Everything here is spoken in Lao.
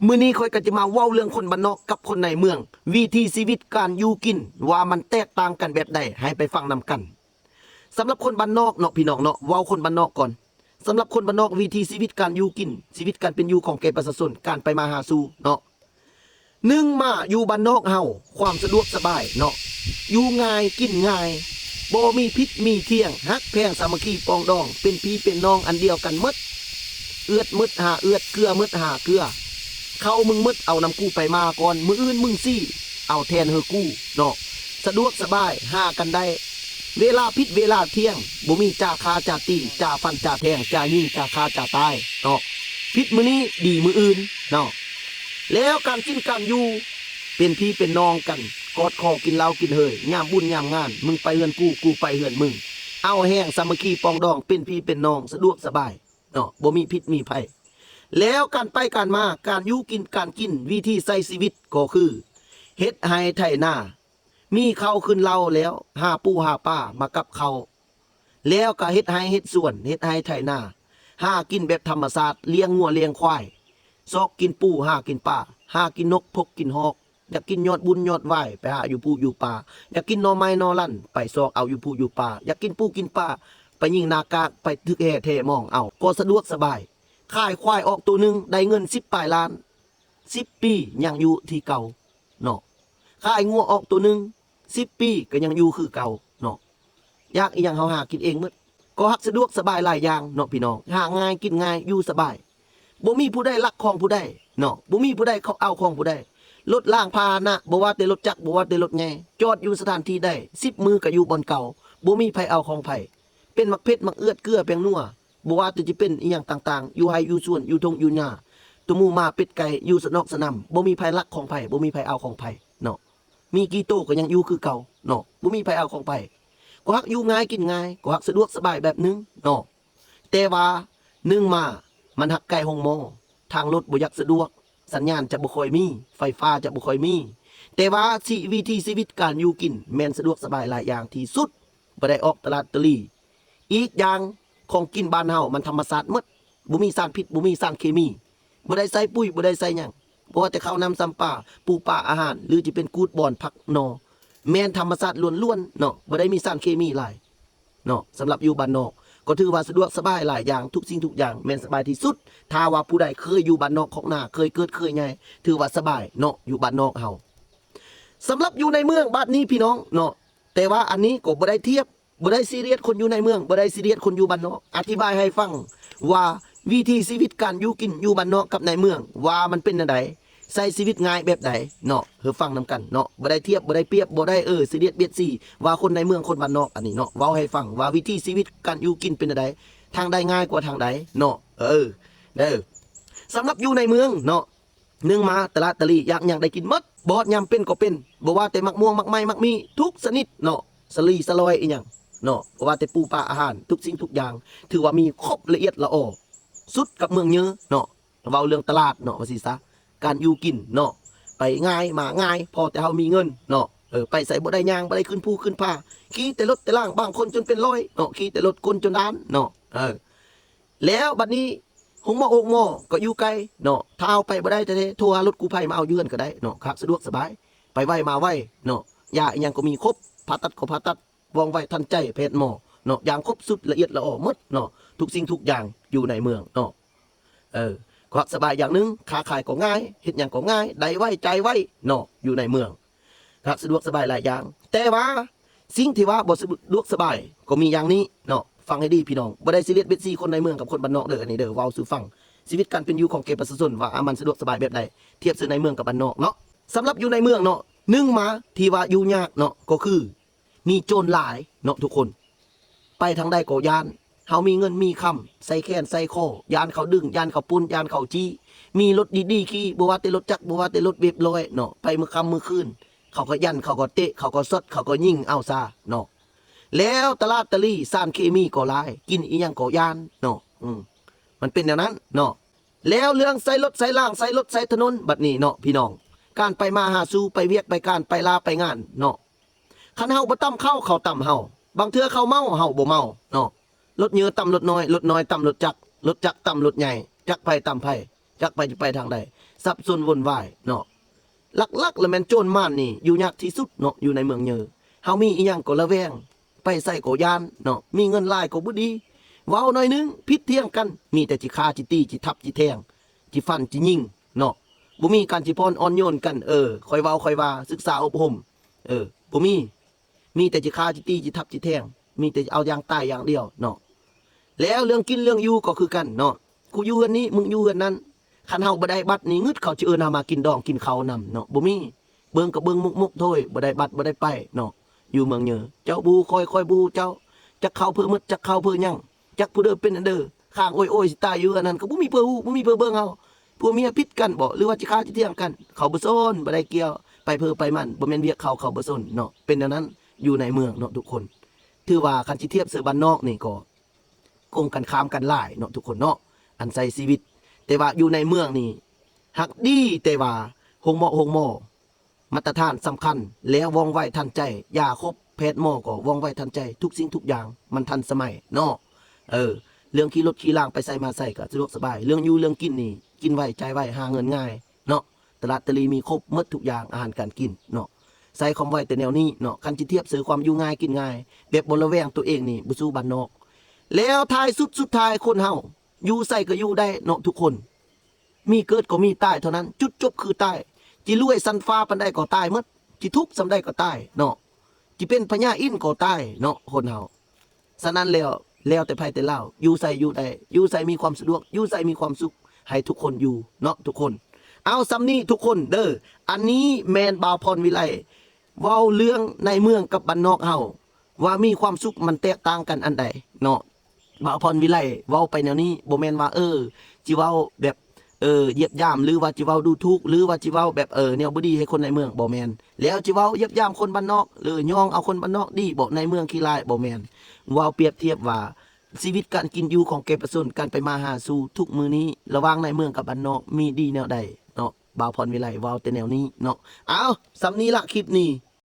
ມື້ນີ້ຂ້ອຍກໍຈະມາເວົ້າເລື່ອງຄົນບ້ານນອກກັບຄົນໃນເມືອງ, ວິຖີຊີວິດການຢູ່ກິນວ່າມັນແຕກຕ່າງກັນແບບໃດ, ໃຫ້ໄປຟັງນຳກັນ. ສຳລັບຄົນບ້ານນອກເນາະ ພີ່ນ້ອງເນາະ, ເວົ້າຄົນບ້ານນອກກ່ອນ. ສຳລັບຄົນບ້ານນອກ, ວິຖີຊີວິດການຢູ່ກິນ, ຊີວິດການເປັນຢູ່ຂອງແກ່ປະຊາຊົນ, ການໄປມາຫາສູ່ເນາະ. ໜຶ່ງມາຢູ່ບ້ານນອກເຮົາ ຄວາມສະດວກສະບາຍເນາະ, ຢູ່ງ່າຍກິນງ່າຍ, ບໍ່ມີຜິດມີຖຽງ, ຮັກແພງສາມັກຄີປອງດອງ, ເປັນພີ່ເປັນນ້ອງອັນດຽວກັນໝົດ, ເອື້ອຍໝົດຫາເອື້ອຍ, ເກືອໝົດຫາເກືອ, ເຂົ້າມຶງໝົດເອົານຳກູໄປມາກ່ອນ, ມື້ອື່ນມຶງຊິເອົາແທນເຮີກູເນາະ, ສະດວກສະບາຍ ຫາກັນໄດ້, ເວລາຜິດເວລາຖຽງ ບໍ່ມີຈາຄາຈາຕີ ຈາຟັນຈາແທງ ຈາຍິງຈາຂ້າຈາຕາຍເນາະ, ຜິດມື້ນີ້ດີມື້ອື່ນເນາະ. ແລ້ວການກິນການຢູ່ ເປັນພີ່ເປັນນ້ອງກັນ, ກອດຄໍກິນເຫຼົ້າກິນເຮີຍ ຍາມບຸນຍາມງານ, ມຶງໄປເຮືອນກູ ກູໄປເຮືອນມຶງ, ເອົາແຮງສາມັກຄີປອງດອງ, ເປັນພີ່ເປັນນ້ອງ ສະດວກສະບາຍເນາະ, ບໍ່ມີຜິດມີໄພ. ແລ້ວການໄປການມາ ການຢູ່ກິນການກິນ ວິຖີໃຊ້ຊີວິດກໍຄື ເຮັດໄຮ່ໄຖນາ, ມີເຂົ້າຂຶ້ນເລົ້າແລ້ວ ຫາປູຫາປາມາກັບເຂົ້າ, ແລ້ວກໍເຮັດໄຮ່ເຮັດສວນ ເຮັດໄຮ່ໄຖນາ, ຫາກິນແບບທຳມະຊາດ, ລ້ຽງງົວລ້ຽງຄວາຍ, ຊອກກິນປູຫາກິນປາ, ຫາກິນນົກພົກກິນຮອກ, ຢາກກິນຍອດບຸນຍອດຫວາຍ ໄປຫາຢູ່ປູຢູ່ປາ, ຢາກກິນໜໍ່ໄມ້ໜໍ່ລັນ ໄປຊອກເອົາຢູ່ປູຢູ່ປາ, ຢາກກິນປູກິນປາ ໄປຍິງໜ້າກາກ ໄປຖືກແຮ່ແທມອງເອົາ ກໍສະດວກສະບາຍ. ຂາຍຄວາຍອອກໂຕໜຶ່ງ ໄດ້ເງິນສິບປາຍລ້ານ, ສິບປີຍັງຢູ່ທີ່ເກົ່າເນາະ. ຂາຍງົວອອກໂຕໜຶ່ງ ສິບປີກໍຍັງຢູ່ຄືເກົ່າເນາະ. ຢາກອີ່ຫຍັງເຮົາຫາກິນເອງໝົດ, ກໍຮັກສະດວກສະບາຍຫຼາຍຢ່າງເນາະ ພີ່ນ້ອງ, ຫາງ່າຍກິນງ່າຍ ຢູ່ສະບາຍ, ບໍ່ມີຜູ້ໃດລັກຂອງຜູ້ໃດເນາະ, ບໍ່ມີຜູ້ໃດເອົາຂອງຜູ້ໃດ. ລົດລາງພາຫະນະ ບໍ່ວ່າແຕ່ລົດຈັກ ບໍ່ວ່າແຕ່ລົດໃຫຍ່ ຈອດຢູ່ສະຖານທີ່ໃດ ສິບມື້ກໍຢູ່ບ່ອນເກົ່າ, ບໍ່ມີໃຜເອົາຂອງໃຜ. ເປັນໝາກເຜັດ ໝາກເອືອດ ເກືອ ແປ້ງນົວ ບໍ່ວ່າແຕ່ຈະເປັນອີ່ຫຍັງຕ່າງໆ ຢູ່ໄຮ່ຢູ່ສວນ ຢູ່ທົ່ງຢູ່ນາ, ຕົວໝູໝາ ເປັດໄກ່ ຢູ່ສະນອກສະໜາມ ບໍ່ມີໃຜລັກຂອງໃຜ ບໍ່ມີໃຜເອົາຂອງໃຜເນາະ. ມີກີ່ໂຕກໍຍັງຢູ່ຄືເກົ່າເນາະ, ບໍ່ມີໃຜເອົາຂອງໃຜ. ກໍຮັກຢູ່ງ່າຍກິນງ່າຍ, ກໍຮັກສະດວກສະບາຍແບບໜຶ່ງເນາະ. ແຕ່ວ່າໜຶ່ງມາ ມັນຮັກໃກ້ໂຮງໝໍ, ທາງລົດບໍ່ຢາກສະດວກ, ສັນຍານຈະບໍ່ຄ່ອຍມີ, ໄຟຟ້າຈະບໍ່ຄ່ອຍມີ. ແຕ່ວ່າຊີ ວິຖີຊີວິດການຢູ່ກິນ ແມ່ນສະດວກສະບາຍຫຼາຍຢ່າງທີ່ສຸດ, ບໍ່ໄດ້ອອກຕະຫຼາດຕະຫຼີ. ອີກຢ່າງ ຂອງກິນບ້ານເຮົາມັນທຳມະຊາດໝົດ, ບໍ່ມີສານພິດ ບໍ່ມີສານເຄມີ, ບໍ່ໄດ້ໃສ່ປຸ໋ຍ ບໍ່ໄດ້ໃສ່ຫຍັງ, ບໍ່ວ່າແຕ່ເຂົ້ານ້ຳຊຳປາ ປູປາອາຫານ ຫຼືຈະເປັນກູດບອນຜັກໜໍ່ ແມ່ນທຳມະຊາດລ້ວນໆເນາະ, ບໍ່ໄດ້ມີສານເຄມີຫຼາຍເນາະ. ສຳລັບຢູ່ບ້ານນອກ ກໍຖືວ່າສະດວກສະບາຍຫຼາຍຢ່າງ, ທຸກສິ່ງທຸກຢ່າງແມ່ນສະບາຍທີ່ສຸດ. ຖ້າວ່າຜູ້ໃດເຄີຍຢູ່ບ້ານນອກຄອກນາ ເຄີຍເກີດເຄີຍໃຫຍ່ ຖືວ່າສະບາຍເນາະ ຢູ່ບ້ານນອກເຮົາ. ສຳລັບຢູ່ໃນເມືອງບາດນີ້ ພີ່ນ້ອງເນາະ, ແຕ່ວ່າອັນນີ້ກໍບໍ່ໄດ້ທຽບ ບໍ່ໄດ້ຊີຣຽສຄົນຢູ່ໃນເມືອງ, ບໍ່ໄດ້ຊີຣຽສຄົນຢູ່ບ້ານນອກ. ອະທິບາຍໃຫ້ຟັງວ່າວິຖີຊີວິດການຢູ່ກິນຢູ່ບ້ານນອກກັບໃນເມືອງ ວ່າມັນເປັນແນວໃດ, ໃຊ້ຊີວິດງ່າຍແບບໃດເນາະ, ເຮົາຟັງນຳກັນເນາະ. ບໍ່ໄດ້ທຽບ ບໍ່ໄດ້ປຽບ ບໍ່ໄດ້ ເອີ ຊີຣຽສບຽດສີວ່າຄົນໃນເມືອງ ຄົນບ້ານນອກ. ອັນນີ້ເນາະ ເວົ້າໃຫ້ຟັງວ່າວິຖີຊີວິດການຢູ່ກິນເປັນແນວໃດ, ທາງໃດງ່າຍກວ່າທາງໃດເນາະ. ເອີ ເດີ ສຳລັບຢູ່ໃນເມືອງເນາະ ໜຶ່ງມາຕະຫຼາດຕະຫຼີ ຢາກຫຍັງໄດ້ກິນໝົດ, ບໍ່ຮອດຍາມເປັນກໍເປັນ, ບໍ່ວ່າແຕ່ໝາກມ່ວງ ໝາກໄມ້ ໝາກມີ້ ທຸກຊະນິດເນາະ, ສາລີສາລອຍອີ່ຫຍັງເນາະ, ບໍ່ວ່າແຕ່ປູປາອາຫານ ທຸກສິ່ງທຸກຢ່າງ ຖືວ່າມີຄົບລະອຽດລະອໍ ສຸດກັບເມືອງເຍີເນາະ. ເວົ້າເລື່ອງຕະຫຼາດເນາະ ວ່າຊີ້ຊະ, ການຢູ່ກິນເນາະ ໄປງ່າຍມາງ່າຍ ພໍແຕ່ເຮົາມີເງິນເນາະ. ເອີ ໄປໃສບໍ່ໄດ້ຍ່າງ ບໍ່ໄດ້ຂຶ້ນພູຂຶ້ນຜາ, ຂີ່ແຕ່ລົດແຕ່ລາງ ບາງຄົນຈົນເປັນຮ້ອຍເນາະ, ຂີ່ແຕ່ລົດກົນຈົນດ້ານເນາະ. ເອີ ແລ້ວບັດນີ້ ໂຮງໝໍ ໂຮງໝໍກໍຢູ່ໄກເນາະ, ຖ້າເຮົາໄປບໍ່ໄດ້ແທ້ໆ ໂທຫາລົດກູ້ໄພມາເອົາຢູ່ເຮືອນກໍໄດ້ເນາະ, ຄັກສະດວກສະບາຍ ໄປໄວມາໄວເນາະ. ຢາອີ່ຫຍັງກໍມີຄົບ, ຜ່າຕັດກໍຜ່າຕັດ ວ່ອງໄວທັນໃຈແພດໝໍເນາະ, ຢ່າງຄົບຊຸດ ລະອຽດລະອໍໝົດເນາະ, ທຸກສິ່ງທຸກຢ່າງຢູ່ໃນເມືອງເນາະ. ເອີ ກໍຮັກສະບາຍຢ່າງໜຶ່ງ, ຄ້າຂາຍກໍງ່າຍ, ເຮັດຫຍັງກໍງ່າຍ, ໄດ້ໄວ ຈ່າຍໄວເນາະ, ຢູ່ໃນເມືອງ ຮັກສະດວກສະບາຍຫຼາຍຢ່າງ. ແຕ່ວ່າສິ່ງທີ່ວ່າບໍ່ສະດວກສະບາຍກໍມີຢ່າງນີ້ເນາະ, ຟັງໃຫ້ດີພີ່ນ້ອງ, ບໍ່ໄດ້ຊີຣຽສບຽດສີຄົນໃນເມືອງກັບຄົນບ້ານນອກເດີ, ອັນນີ້ເດີ ເວົ້າສູ່ຟັງ ຊີວິດການເປັນຢູ່ຂອງແກ່ປະຊາຊົນວ່າ ອາ ມັນສະດວກສະບາຍແບບໃດ ທຽບໃສ່ໃນເມືອງກັບບ້ານນອກເນາະ. ສຳລັບຢູ່ໃນເມືອງເນາະ, ໜຶ່ງມາທີ່ວ່າຢູ່ຍາກເນາະ ກໍຄືມີໂຈນຫຼາຍເນາະທຸກຄົນ, ໄປທາງໃດກໍຢ້ານ. ເຮົາມີເງິນມີຄຳ ໃສ່ແຂນໃສ່ຄໍ ຢ້ານເຂົາດຶງ ຢ້ານເຂົາປຸ້ນ ຢ້ານເຂົາຈີ້. ມີລົດດີໆຂີ່ ບໍ່ວ່າແຕ່ລົດຈັກ ບໍ່ວ່າແຕ່ລົດເວັບຮ້ອຍເນາະ, ໄປມື້ຄ່ຳມື້ຄືນ ເຂົາກໍຢ້ານ ເຂົາກໍເຕະ ເຂົາກໍຊອດ ເຂົາກໍຍິງເອົາຊາເນາະ. ແລ້ວຕະຫຼາດຕະຫຼີ ສານເຄມີກໍຫຼາຍ, ກິນອີ່ຫຍັງກໍຢ້ານເນາະ. ອືມ ມັນເປັນແນວນັ້ນເນາະ. ແລ້ວເລື່ອງໃຊ້ລົດໃຊ້ລາງ ໃຊ້ລົດໃຊ້ຖະໜົນ ບັດນີ້ເນາະ ພີ່ນ້ອງ, ການໄປມາຫາສູ່ ໄປວຽກໄປການ ໄປລາໄປງານເນາະ, ຄັນເຮົາບໍ່ຕຳເຂົາ ເຂົາຕຳເຮົາ, ບາງເທື່ອເຂົາເມົາ ເຮົາບໍ່ເມົາເນາະ. ລົດເຍີຕຳລົດນ້ອຍ ລົດນ້ອຍຕຳລົດຈັກ ລົດຈັກຕຳລົດໃຫຍ່, ຈັກໃຜຕຳໃຜ ຈັກໃຜຈະໄປທາງໃດ. ສັບສົນວົນວາຍເນາະ. ຫຼັກໆລະແມ່ນໂຈນມານນີ້ຢູ່ຍາກທີ່ສຸດເນາະ ຢູ່ໃນເມືອງເຍີ. ເຮົາມີອີ່ຫຍັງກໍລະແວງ, ໄປໃສກໍຢ້ານເນາະ, ມີເງິນຫຼາຍກໍບໍ່ດີ. ເວົ້າໜ້ອຍໜຶ່ງ ຜິດຖຽງກັນ ມີແຕ່ຊິຂ້າ ຊິຕີ ຊິທັບ ຊິແທງ ຊິຟັນ ຊິຍິງເນາະ. ບໍ່ມີການຊິຜ່ອນອ່ອນໂຍນກັນ, ເອີ ຄ່ອຍເວົ້າຄ່ອຍວ່າ, ສຶກສາອົບຮົມ, ເອີ ບໍ່ມີ. ມີແຕ່ຊິຂ້າ ຊິຕີ ຊິທັບ ຊິແທງ, ມີແຕ່ເອົາຢ່າງຕາຍຢ່າງດຽວເນາະ. ແລ້ວເລື່ອງກິນເລື່ອງຢູ່ກໍຄືກັນເນາະ, ກູຢູ່ເຮືອນນີ້ ມຶງຢູ່ເຮືອນນັ້ນ. ຄັນເຮົາບໍ່ໄດ້ບັດນີ້ ງຶດເຂົາຊິເອີ້ນເຮົາມາກິນດອງກິນເຂົ້ານຳເນາະ, ບໍ່ມີ. ເບິ່ງກໍເບິ່ງມຸກໆໂທຍ, ບໍ່ໄດ້ບັດບໍ່ໄດ້ໄປເນາະ. ຢູ່ເມືອງເຍີ ເຈົ້າບໍ່ຮູ້ຂ້ອຍ ຂ້ອຍບໍ່ຮູ້ເຈົ້າ, ຈັກເຂົ້າເພື່ອໝົດ ຈັກເຂົ້າເພື່ອຫຍັງ, ຈັກຜູ້ເດີເປັນອັນເດີ, ຄ້າງໂອຍໆຊິຕາຍຢູ່ເຮືອນນັ້ນ ກໍບໍ່ມີເພື່ອຮູ້ ບໍ່ມີເພື່ອເບິ່ງເຮົາ. ຜົວເມຍຜິດກັນບໍ ຫຼືວ່າຊິຂ້າຊິຖຽງກັນ ເຂົາບໍ່ສົນ, ບໍ່ໄດ້ກ່ຽວ, ໄປເພີໄປມັນ ບໍ່ແມ່ນວຽກເຂົາ ເຂົາບໍ່ສົນເນາະ. ເປັນແນວນັ້ນຢູ່ໃນເມືອງເນາະທຸກຄົນ. ຖືວ່າຄັນຊິທຽບໃສ່ບ້ານນອກນີ້ກໍກົງກັນຂ້າມກັນຫຼາຍເນາະທຸກຄົນເນາະ, ອັນໃຊ້ຊີວິດ. ແຕ່ວ່າຢູ່ໃນເມືອງນີ້ຮັກດີ, ແຕ່ວ່າໂຮງໝໍ ໂຮງໝໍ ມາດຕະຖານສຳຄັນ ແລ້ວວ່ອງໄວທັນໃຈ, ຢາຄົບ ແພດໝໍກໍວ່ອງໄວທັນໃຈ, ທຸກສິ່ງທຸກຢ່າງມັນທັນສະໄໝເນາະ. ເອີ ເລື່ອງຂີ່ລົດຂີ່ລາງໄປໃສມາໃສກໍສະດວກສະບາຍ, ເລື່ອງຢູ່ເລື່ອງກິນນີ້ ກິນໄວ ຈ່າຍໄວ ຫາເງິນງ່າຍເນາະ, ຕະຫຼາດຕະຫຼີມີຄົບໝົດທຸກຢ່າງ ອາຫານການກິນເນາະ. ໃສ່ຄວາມໄວແຕ່ແນວນີ້ເນາະ, ຄັນຊິທຽບໃສ່ຄວາມຢູ່ງ່າຍກິນງ່າຍ ແບບບໍ່ລະແວງຕົວເອງນີ້ ບໍ່ສູ້ບ້ານນອກ. ແລ້ວທ້າຍສຸດ ສຸດທ້າຍຄົນເຮົາຢູ່ໃສກໍຢູ່ໄດ້ເນາະທຸກຄົນ. ມີເກີດກໍມີຕາຍເທົ່ານັ້ນ, ຈຸດຈົບຄືຕາຍ. ຊິລວຍຊັ້ນຟ້າປານໃດກໍຕາຍໝົດ, ຊິທຸກສ່ຳໃດກໍຕາຍເນາະ, ຊິເປັນພະຍາອິນກໍຕາຍເນາະຄົນເຮົາ. ສະນັ້ນແລ້ວ ແລ້ວແຕ່ໃຜແຕ່ລາວ, ຢູ່ໃສຢູ່ໄດ້, ຢູ່ໃສມີຄວາມສະດວກ, ຢູ່ໃສມີຄວາມສຸກ, ໃຫ້ທຸກຄົນຢູ່ເນາະທຸກຄົນ. ເອົາ ສ່ຳນີ້ທຸກຄົນເດີ. ອັນນີ້ແມ່ນບ່າວພອນວິໄລ ເວົ້າເລື່ອງໃນເມືອງກັບບ້ານນອກເຮົາ ວ່າມີຄວາມສຸກມັນແຕກຕ່າງກັນອັນໃດເນາະ. ບ່າວພອນວິໄລເວົ້າໄປແນວນີ້ ບໍ່ແມ່ນວ່າ ເອີ ຊິເວົ້າແບບ ເອີ ຢຽບຢາມ ຫຼືວ່າຊິເວົ້າດູຖູກ ຫຼືວ່າຊິເວົ້າແບບ ເອີ ແນວບໍ່ດີໃຫ້ຄົນໃນເມືອງ, ບໍ່ແມ່ນ. ແລ້ວຊິເວົ້າຢຽບຢາມຄົນບ້ານນອກ ຫຼືຍ້ອງເອົາຄົນບ້ານນອກດີບໍ ໃນເມືອງຂີ້ຮ້າຍ, ບໍ່ແມ່ນ. ເວົ້າປຽບທຽບວ່າ ຊີວິດການກິນຢູ່ຂອງແກ່ປະຊາຊົນ ການໄປມາຫາສູ່ທຸກມື້ນີ້ ລະຫວ່າງໃນເມືອງກັບບ້ານນອກ ມີດີແນວໃດເນາະ. ບ່າວພອນວິໄລເວົ້າແຕ່ແນວນີ້ເນາະ. ເອົາ ສ່ຳນີ້ລະ ຄລິບນີ້